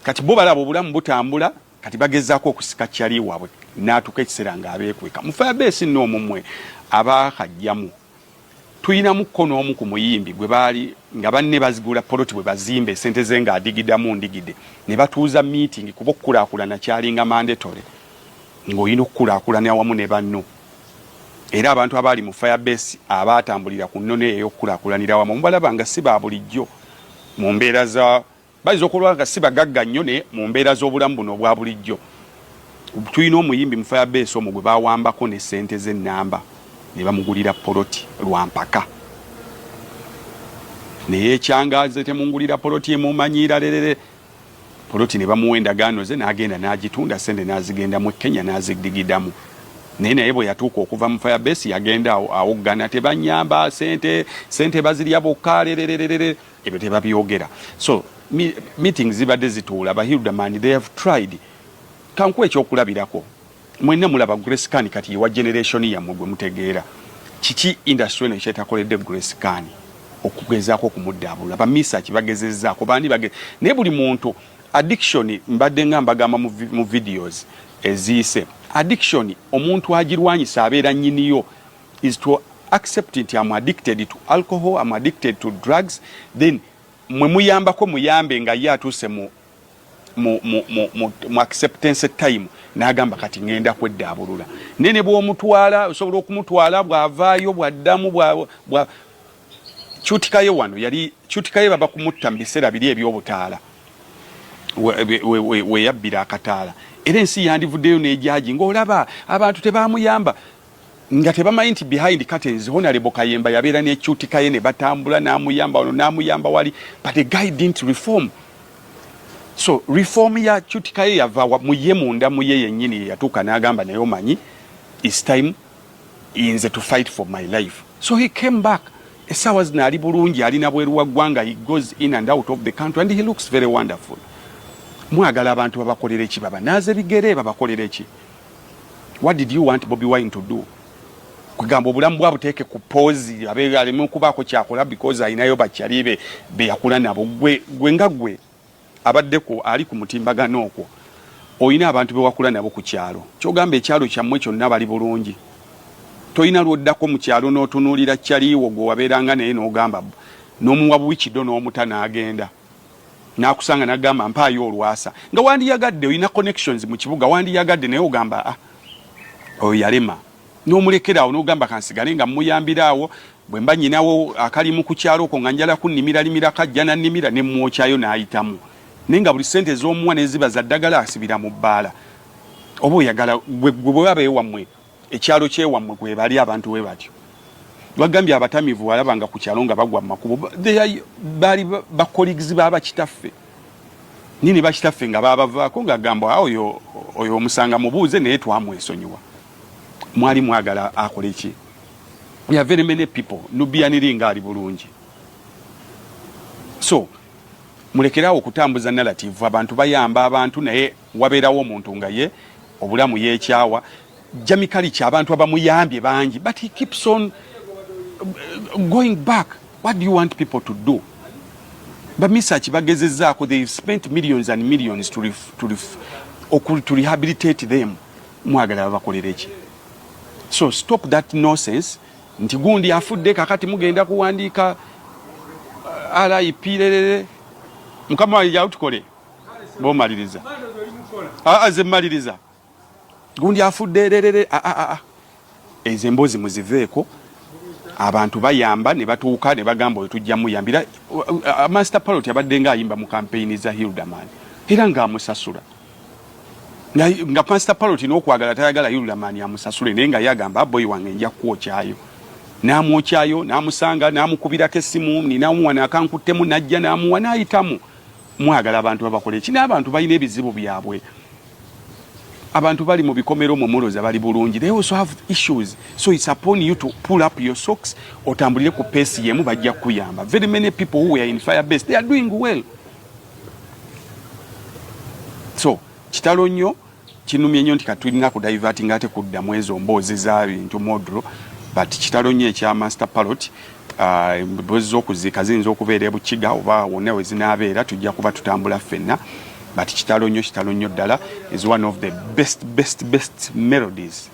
Kati bo balaba obulamu butambula, kati bagezaako okusika kyali waabwe, n'atuuka ekiseera ng'abeekweka. Mu Firebase nno omumwe abaakajjamu tuyinamu n'omu ku muyimbi gwe baali nga banne bazigula poloti, bwe bazimba esente ze ng'adigidamu ndigide, ne batuuza meeting, kuba okukulaakulana kyalinga mandatory ng'olina okukulaakulana awamu ne banno. Era abantu abaali mu Firebase abaatambulira ku nnono eyo ey'okukulaakulanira awamu, mubalaba nga si ba bulijjo mu mbeera za bayinza okuba nga si bagagga nnyo, naye mu mbeera z'obulamu buno obwa bulijjo. Tulina omuyimbi mu Firebase omwo gwe bawambako ne ssente z'ennamba ne bamugulira poloti lwampaka, naye ekyangaze, "Temungulira poloti, emumanyiira lerere." Poloti ne bamuwa endagaano ze, n'agenda n'agitunda, sente n'azigendamu e Kenya n'azidigidamu. Naye bwe yatuuka okuva mu Firebase yagenda awoggana, "Tebanyamba, sente sente bazirya bokka lerererere." Ebyo tebabyogera. So meetings zibadde zituula, bahildaman they have tried. Kankuwa ekyokulabirako, mwenna mulaba Grace Khan kati yewa generation yammwe gwe mutegeera. Kiki industry eno ekyetakoledde Grace Khan okugezaako okumuddaabulula? Bamisaki bagezezzaako, bandi bage, naye buli muntu addiction. Mbadde nga mbagamba mu videos eziyise, addiction omuntu agirwanyisa abeera nnyiniyo, is to accept nti am addicted to alcohol, am addicted to drugs. Then mwe muyambako, muyambe nga ye atuuse mu acceptance time n'agamba, "Kati ŋŋenda kweddaabulula." Naye ne bw'omutwala, osobola okumutwala, bw'avaayo bw'addamu bwa kyutikayo. Wano yali kyutikayo, baba kumutta mu biseera biri eby'obutaala we yabbira akataala, era ensi yandivuddeyo n'ejaji ng'olaba abantu tebamuyamba, nga tebamanyi nti behind curtains Honorable Kayemba yabeera n'ekyutikaye ne batambula n'amuyamba wano n'amuyamba wali, but the guy didn't reform. So reform ya kyutikaye yava muye munda muye yennyini, yatuuka n'agamba, "Naye omanyi, it's time nze to fight for my life." So he came back. Essaawa zino ali bulungi, ali nabweru wa ggwanga. He goes in and out of the country and he looks very wonderful. Mwagala abantu babakolere ki? Babanaaze bigere? Babakolere ki? What did you want Bobi Wine to do? Kugamba obulamu bwabuteeke ku pause, abe aleme okubaako kyakola because alinayo bakyali be beyakula nabo? Gwe gwe nga gwe abadde ku ali ku mutimbagano okwo, olina abantu bewakula nabo ku kyalo. Kyogamba ekyalo kyammwe kyonna bali bulungi? Tolina lwoddako mu kyalo n'otunuulira kyaliiwo gwe wabeeranga naye n'ogamba n'omuwa buwikido n'omuta n'agenda n'akusanga n'agamba, "Mpaayo olwasa," nga wandiyagadde? Olina connections mu kibuga, wandiyagadde, naye ogamba, "Ah, oyo yalema," n'omulekera awo n'ogamba, "Kansigale nga muyambira awo. Bwe mba nyinawo akalimu ku kyalo okwo nga njala kunnimiralimira, kajja nannimira ne mwokyayo n'ayitamu." Naye nga buli ssente ez'omuwa neziba za ddagala, asibira mu bbaala. Oba oyagala gwe bwe baba ewammwe, ekyalo kyewammwe gwe bali abantu we batyo, wagambye abatamivu alaba nga ku kyalo nga bagwa mu makubo, baali ba colleagues b'abakitaffe nini, bakitaffe nga babavaako ng'agamba, "Ah, oyo oyo omusanga mubuuze," naye twamwesonyiwa. Mwali mwagala akole ki? There are very many people. Nubian nga ali bulungi. So mulekerawo okutambuza narrative. Abantu bayamba abantu, naye wabeerawo omuntu nga ye obulamu yeekyawa. Jamikali abantu abamuyambye bangi, but he keeps on going back. What do you want people to do? Bamisaki bagezezzaako. They spent millions and millions to rehabilitate them. Mwagala babakolere ki? So stop that nonsense nti gundi afudde, kakati mugenda kuwandiika RIP lerere. Mukama wange, jawo tukole bomaliriza. Aa, ze mmaliriza. Gundi afudde lerere. Aa, ezo emboozi muziveeko. Abantu bayamba ne batuuka ne bagamba, "Oyo tujja muyambira." Master Parrot abadde ng'ayimba mu kampeyini za Hilderman era ng'amusasula, nga Master Parrot n'okwagala tayagala Hilderman amusasule, naye nga yagamba, "Aboyi wange, nja kukwokyayo." N'amwokyayo, n'amusanga, n'amukubirako essimu, "Ninamuwa nakankuttemu," najja n'amuwa n'ayitamu. Mwagala abantu babakole ki? N'abantu balina ebizibu byabwe. Abantu bali mu bikomero, mumuloza bali bulungi? They also have issues, so it's upon you to pull up your socks, otambulire ku pace yemu, bajja kukuyamba. Very many people who were in fire base, they are doing well. So kitalo nnyo, kinumye nnyo nti katulina ku diverting ate kuddamu ezo mboozi za bintu modro, but kitalo nnyo ekya Master Parrot. Emboozi z'okuziika ziyinza okubeera ebukiga oba wonna we zinaabeera, tujja kuba tutambula ffenna, but kitalo nnyo, kitalo nnyo ddala. Is one of the best, best, best melodies.